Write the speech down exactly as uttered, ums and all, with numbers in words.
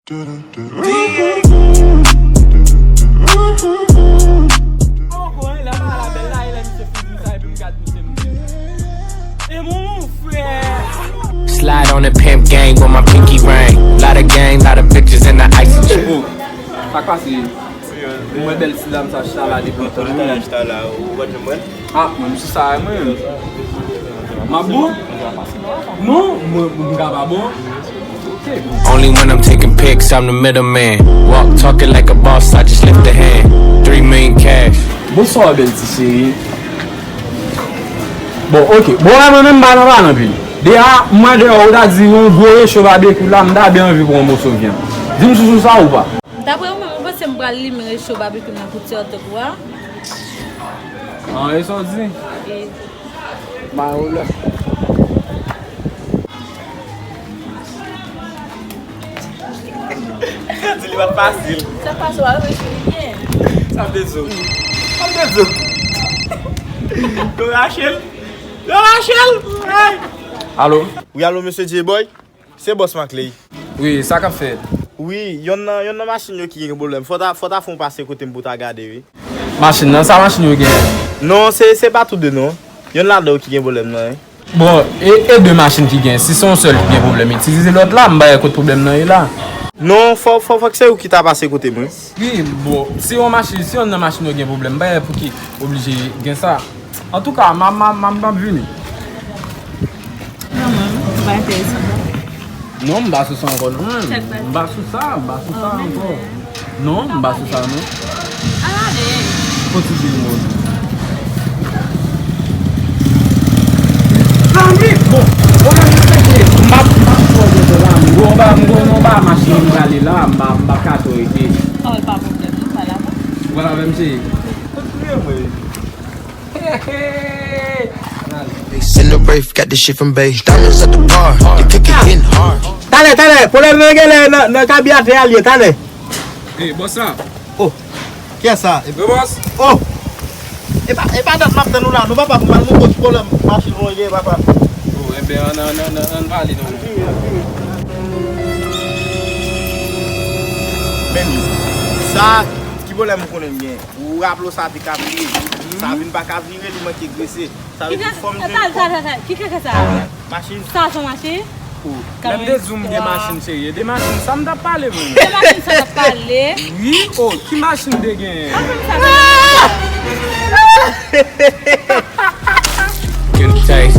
Ankò, hein, lè m al avè l la, e lè misye fin di sa, epi m gad misye, m di, e mon, mon frè. Slide on the pimp gang with my pinky ring. Lot of gang, lot of bitches in the icy chain. Oh, sa k pase? Mwen bèl ti dam sa chita la depi yon tan. Chita la, ou pa t janm wè l? Ah, mwen, misye sa, mwen. M ap bon? Non, mwen, mwen, m ka pa bon. Only when I'm taking pics, I'm the middleman. Walk talking like a boss, I just lift a hand. Three million cash. Bonswa, bèl ti cheri. Bon, ok. Bon, wè, mwen menm, m pa nan pale anpil. Deja, mwen deyò, ou ta di yon gwo recho babekyou la, m ta byen anvi pran yon moso vyann. Di m si w sou sa ou pa. Daprè ou menm, ou panse m pral limen recho babekyou nan pou ti òtòk ou a? An, e sa w di? E. Ba ou la. Di li pa t fasil. Sa pase w a recho li byen. Sa m te di w. Sa m te di w. Yo Rachel. Yo Rachel. Hey. Alo? Wi, alo, mesye J-Boy? Se bòs Maclay. Wi, sa k ap fèt? Wi, yonn nan, yonn nan machin yo ki gen pwoblèm. Fò ta, fò ta fè yon pase kote m pou ta gade, wi. Machin nan, sa machin yo gen? Non, se, se pa tou de, non. Yonn ladan yo ki gen pwoblèm nan, wi. Bon, e, e de machin ki gen, si se yon sèl ki gen pwoblèm, itilize lòt la, m ba w kote pwoblèm nan ye la. Non, fò, fò, fòk se ou ki ta pase kote m, wi. Wi, bon, si yon machin, si yonn nan machin yo gen pwoblèm, m ba w pou ki oblije gen sa. Antouka, m a, m a, m a, m ap vini. Non, mwen, m pa enterese ankò. Non, m pa sou sa ankò, non. Sa k pase? M pa sou sa, m pa sou sa ankò. Non, m pa sou sa, non. Al ale. Kote di l moun? Zanmi, bon, bon, m ap, m ap fè w la, m gon ba, m gon non ba machin m prale la, m pa, m pa ka to rete. Oh, pa pwoblèm, non, pa la. Ou pa la menm, cheri? Kote w ye, mwen? Hey, hey. Send the Wraith, got this shit from Bay. Diamonds at the bar, the cookie getting hard. Talè, talè, pwoblèm nan genlè nan, nan kabiyatè a l ye, talè. Hey, bòs la. Oh, kiyès sa? Yo, bòs. Oh. E pa, e pa dat m ap tann ou la, non, papa, pou m al montre w ki pwoblèm machin ou an gen, papa. Oh, enben, ann, ann, ann, ann pale non. Men, sa, ki pwoblèm ou konnen m gen? Ou raple w sa te ka vire. Sa vin pa ka vire, li manke grese. Sa vle di fò m jwenn kòb. Ki kaka sa? Machin. Sa se yon machin? Oh. Lè m te di w m gen machin, cheri, e de machin sa m t ap pale, mwen. De machin sa w t ap pale? Wi, oh, ki machin m te genyen? Can taste